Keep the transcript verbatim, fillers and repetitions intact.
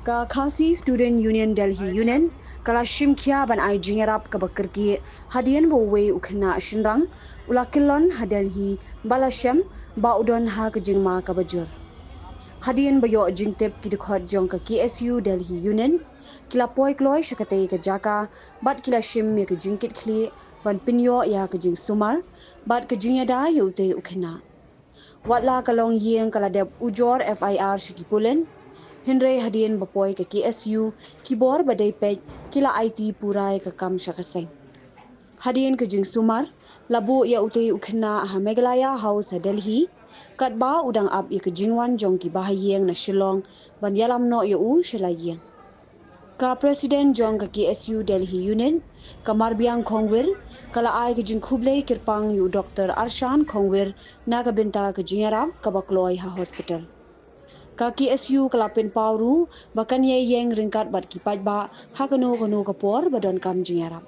Ka Khasi Student Union Delhi Unit ka la shim khia ban ai jingïarap kaba kyrkieh hadien ba uwei u khynnah shynrang u la kyllon ha Delhi bad la shem ba u don ha ka jingma kaba jur. Hadien ba ïoh jingtip, ki dkhot jong ka K S U Delhi Unit ki la poi kloi sha katei ka jaka bad ki la shim ïa ka jingkitkhlieh ban pynïoh ïa ka jingsumar bad ka jingïada ïa utei u khynnah. Watla ka longïing ka la dep ujor F I R sha ki pulit, hynrei hadien ba poi ka K S U, ki bor ba dei peit ki la aiti pura ïa ka kam sha ka seng. Hadien ka jingsumar, la buh ïa utei u khynnah ha Meghalaya House ha Delhi, katba u dang ap ïa ka jingwan jong ki bahaïing na Shillong ban ïalam noh ïa u sha la ïing. Ka President jong ka K S U Delhi Unit, ka Marbiang Khongwir, ka la ai ka jingkhublei kyrpang ïa u Doctor Arshan Khongwir na ka bynta ka jingïarap kaba kloi ha hospital. Ka K S U ka la pynpaw ruh ba kan ïeng ryngkat bad ki paidbah ha kano kano ka por ba donkam jingïarap.